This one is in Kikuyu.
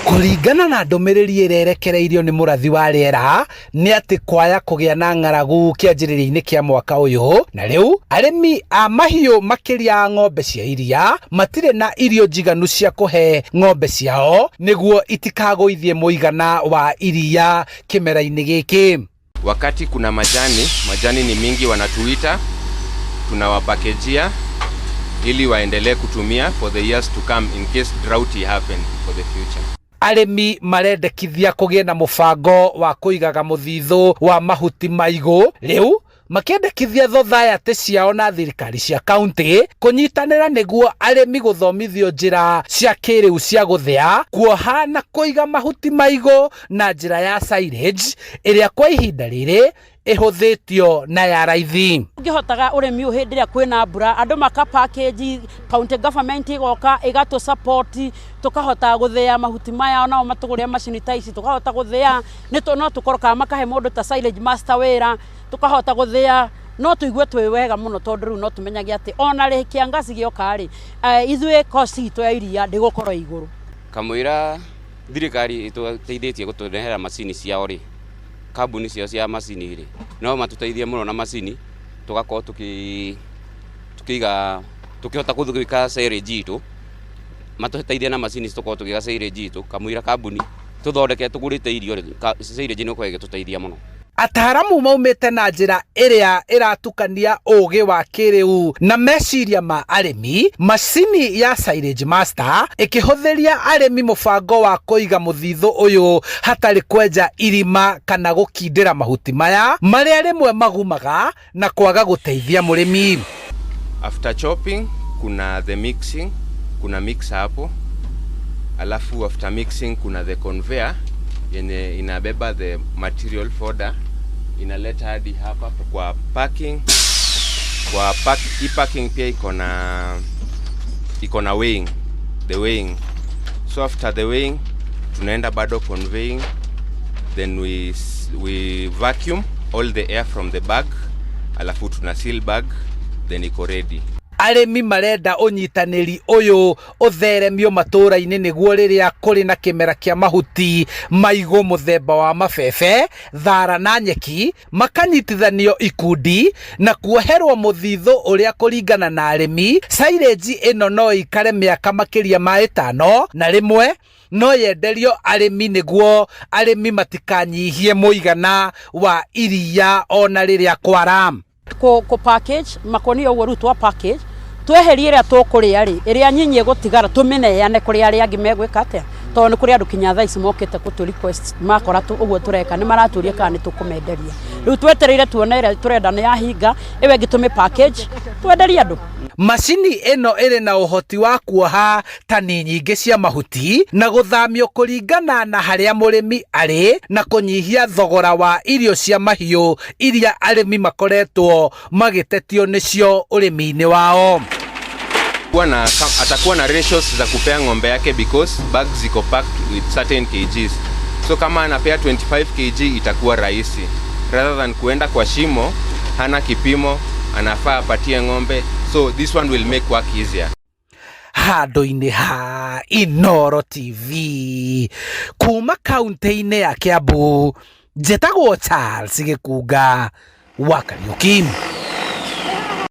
Kũringana na ndũmĩrĩri ĩrĩa ĩrekereirio nĩ mũrathi wa rĩera nĩ atĩ kwaya kũgĩa na ng'aragu kĩanjĩrĩria-inĩ kĩa mwaka ũyũ, na rĩu arĩmi a mahiũ makĩria a ng'ombe cia iria matirĩ na irio njiganu cia kũhe ng'ombe ciao nĩguo itikagũithie mũigana wa iria kĩmera-inĩ gĩkĩ. Wakati kuna majani, majani ni mingi, wanatuita tunawapakejia ili waendelee kutumia for the years to come in case drought happen for the future. Arĩmi marendekithia kũgĩe na mũbango wa kũigaga mũthithũ wa mahuti maigũ rĩu makĩendekithia thothayaty ciao na thirikari cia kaunti kũnyitanĩra nĩguo arĩmi gũthomithio njĩra cia kĩrĩu cia gũthĩa, kuoha na kũiga mahuti maigũ na njĩra ya silage ĩrĩa kwa ihinda rĩrĩ ĩhũthĩtio na ya raithi. Ngĩhotaga ũrĩmi ũyũ hĩndĩ ĩrĩa kwĩna mbura, andũ maka package, county government ĩgoka ĩgatũ support, tũkahota gũthĩa mahuti maya, nao matũgũrĩre macini ta ici tũkahota gũthĩa, no tũkorwo kana makahe mũndũ ta silage master wĩra, tũkahota gũthĩa, no tũigue twĩ wega mũno tondũ rĩu no tũmenyage atĩ ona rĩ kĩangaci gĩoka rĩ, ithuĩ cost itũ ya iria ndĩgũkorwo igũrũ. Kamũira thirikari ĩtũteithĩtie gũtũrehera macini ciao rĩ, kambuni ciao cia macini rĩ, no matũteithie mũno na macini, tũgakorwo tũkĩiga tũkĩhota gwĩka silage itũ, matũteithie na macini tũkorwo tũgĩka silage itũ, kamũira kambuni tũthondeke tũgũrĩte irio rĩ, silage nĩ ĩgũkorwo ĩgĩtũteithia mũno. Ataaramu maumĩte na njĩra ĩrĩa ĩratukania ũũgĩ wa kĩrĩu na meciria ma arĩmi, macini ya Silage Master ĩkĩhũthĩria arĩmi mũbango wa kũiga mũthithũ ũyũ hatarĩ kwenja irima kana gũkindĩra mahuti maya marĩa rĩmwe magumaga na kwaga gũteithia mũrĩmi. After chopping kuna the mixing, kuna mixer hapo, alafu after mixing kuna the conveyor yenye inabeba the material fodder, inaleta hadi hapa kwa packing. Kwa pack, hii packing pia iko na weighing, the weighing. So after the weighing tunaenda bado conveying, then we vacuum all the air from the bag, alafu tuna seal bag, then iko ready. Arĩmi marenda ũnyitanĩri ũyũ ũtheremio matũũra-inĩ nĩguo rĩrĩa kũrĩ na kĩmera kĩa mahuti maigũ mũthemba wa mabebe, thara na nyeki, makanyitithanio ikundi na kuoherwo mũthithũ ũrĩa kũringana na arĩmi. Silage ĩno no ĩikare mĩaka makĩria ma 5 na rĩmwe no yenderio arĩmi nĩguo arĩmi matikanyihie mũigana wa iria ona rĩrĩa kwara. Kũ package makonia ũguo rĩu twa package tweherie ĩrĩa tũkũrĩa rĩ, ĩrĩa nyinyi ĩgũtigara tũmĩneane kũrĩ arĩa angĩ megwĩka atĩa, tondũ nĩ kũrĩ andũ kinya thaa ici mokĩte kũtũ request makora ũguo tũreka nĩ maratũria kana nĩ tũkũmenderia. Rĩu twetereire tuone ĩrĩa tũrenda nĩ yahinga, ĩyo ĩngĩ tũmĩ package twenderie andũ. Macini ĩno ĩrĩ na ũhoti wa kuoha tani nyingĩ cia mahuti na gũthamio kũringana na harĩa mũrĩmi arĩ na kũnyihia thogora wa irio cia mahiũ iria arĩmi makoretwo magĩtetio nĩcio ũrĩmi-inĩ wao. Atakuwa na ratios za kupea ng'ombe yake because bags ziko packed with certain kgs. So kama anapea 25 kg itakuwa rahisi rather than kuenda kwa shimo, hana kipimo, anafaa apatie ng'ombe. So this one will make work easier. Handũ-inĩ ha Inooro TV kuma kaunti-inĩ ya Kiambu, njĩtagwo Charles Gĩkunga wa Kariũki.